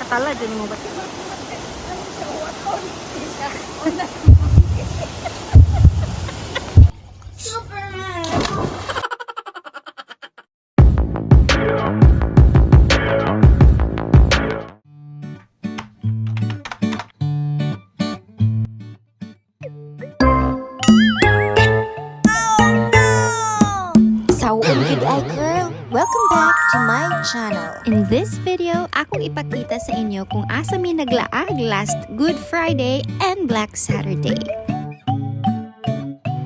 Natala dyan mo ba? Superman! Saon gud ay, girl. Welcome back to my channel. In this video, akong ipakita sa inyo kung asa mi naglaag last Good Friday and Black Saturday.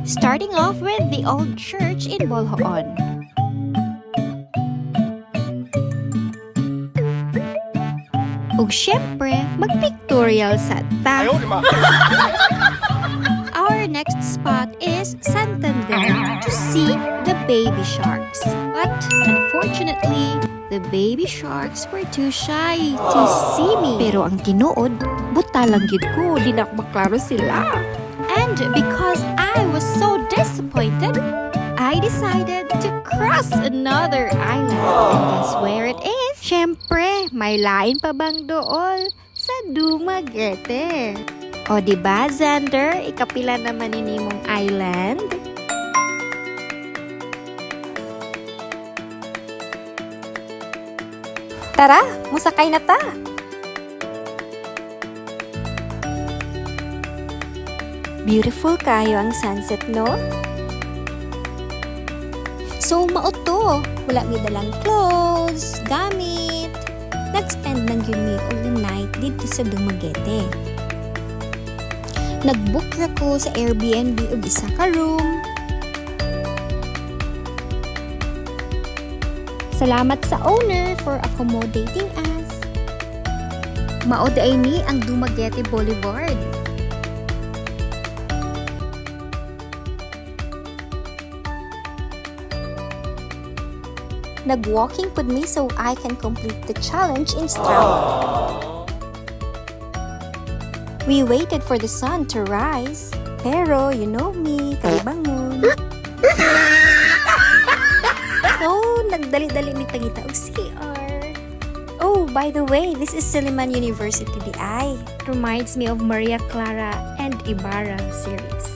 Starting off with the old church in Boljoon. Ug syempre, magpictorial sa ta. Our next spot is Santander to see the baby sharks. But unfortunately, the baby sharks were too shy to see me. Pero ang tinuod, buta lang gid ko, di na ako maklaro sila. And because I was so disappointed, I decided to cross another island. And guess where it is? Siyempre, may lain pa bang dool? Sa Dumaguete. O di ba, Xander? Ikapila naman ini mong island. Tara, musakay na ta. Beautiful kayo ang sunset, no? So, mao to. Wala mi dalang clothes, gamit. Nag-spend lang gyud mi og night dito sa Dumaguete. Nag-book ra ko sa Airbnb og isa ka room. Salamat sa owner for accommodating us. Mao diay ni ang Dumaguete Boulevard. Nag-walking pud mi so I can complete the challenge in Strava. We waited for the sun to rise. Pero, you know me, kalibangon. So, nagdali-dali mi pangita og CR. Oh, by the way, this is Silliman University diay. It reminds me of Maria Clara and Ibarra series.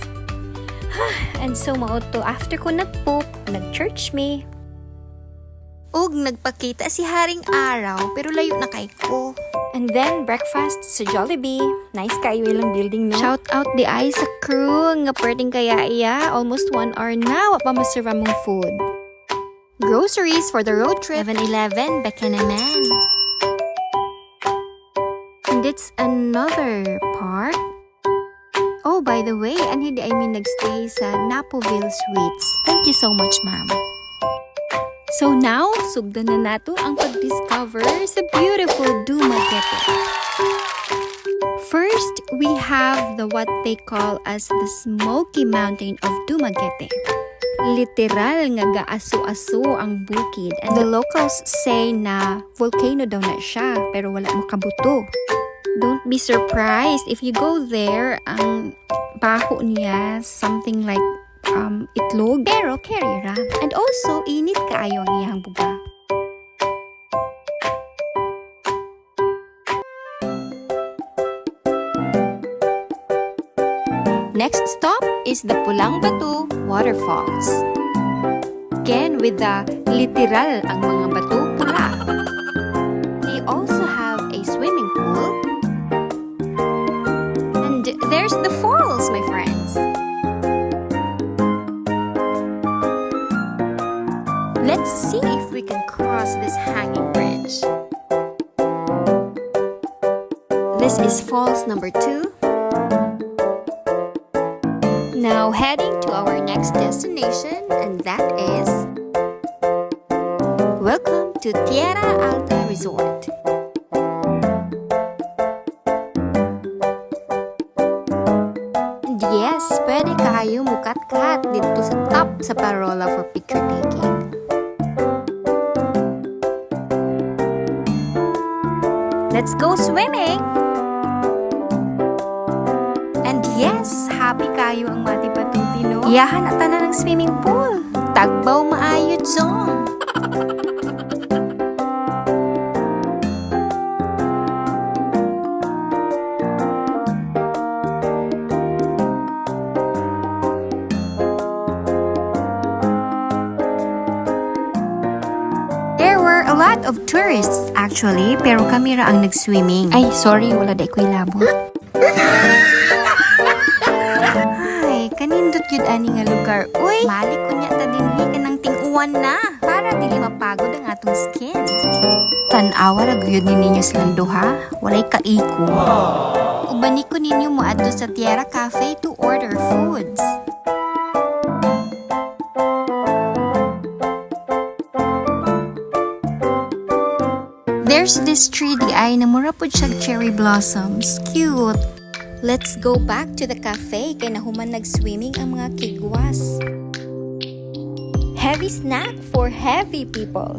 And so, mao to, after ko nag-poop, nag-church me. Ug nagpakita si Haring Araw pero layo na kay ko. And then, breakfast sa Jollibee. Nice kayo ilang building, no? Shout out diay sa crew nga perting kaya iya, almost 1 hour na wa pa maserve among food. Groceries for the road trip. 7-Eleven, baka naman. And it's another park. Oh, by the way, anhi diay mi nagstay sa Napoville Suites. Thank you so much, ma'am. So now, sugdan na nato ang pag-discover sa beautiful Dumaguete. First, we have the what they call as the Smoky Mountain of Dumaguete. Literal nga gaaso-aso ang bukid, and the locals say na volcano daw na siya pero wala makabuto. Don't be surprised if you go there, ang baho niya something like itlog, pero carry ra. And also, init kaayo ang iyang buga. Next stop is the Pulang Bato Waterfalls. Again with the literal ang mga bato pula. They also have a swimming pool. And there's the falls, my friends. Let's see if we can cross this hanging bridge. This is falls number 2. Now heading to our next destination, and that is welcome to Tierra Alta Resort. And yes, pwede kayo mukat-kat dito sa top sa Parola for picture taking. Let's go swimming! And yes, happy kayo ang Mati Patuti, no? Iyahan at tanan ng swimming pool. Tagbaw maayo, Zong. A lot of tourists actually, pero kami ra ang nag-swimming. Ay, sorry, wala diay ko'y labot. Ay, kanindot gyud ani nga lugar. Uy, balik unya ta dinhi kanang ting-uwan na para dili mapagod ang atong skin. Tan-awa ra gyud ni ninyo silang duha, walay kaiko. Ubani ko ninyo moadto sa Tierra Cafe to order foods. There's this tree diay na mura pod siya cherry blossoms. Cute. Let's go back to the cafe kay nahuman nag-swimming ang mga kigwas. Heavy snack for heavy people.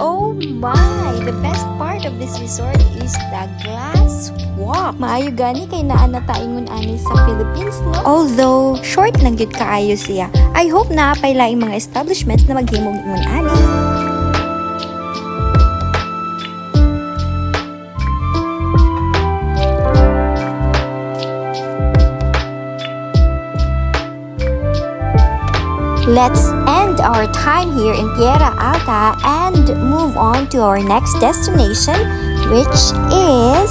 Oh my! The best part of this resort is the glass walk. Maayo gani kay naa na ta ingon ani sa Philippines, no? Although, short lang gyud kaayo siya. I hope naa pay laing mga establishments na maghimog ingon ani. Let's end our time here in Tierra Alta and move on to our next destination, which is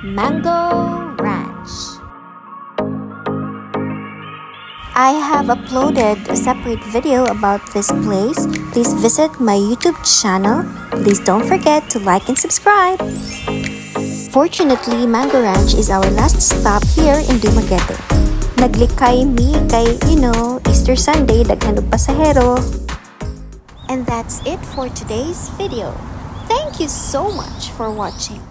Mango Ranch. I have uploaded a separate video about this place. Please visit my YouTube channel. Please don't forget to like and subscribe. Fortunately, Mango Ranch is our last stop here in Dumaguete. Naglikay mi kay, Easter Sunday, daghan og pasahero. And that's it for today's video. Thank you so much for watching.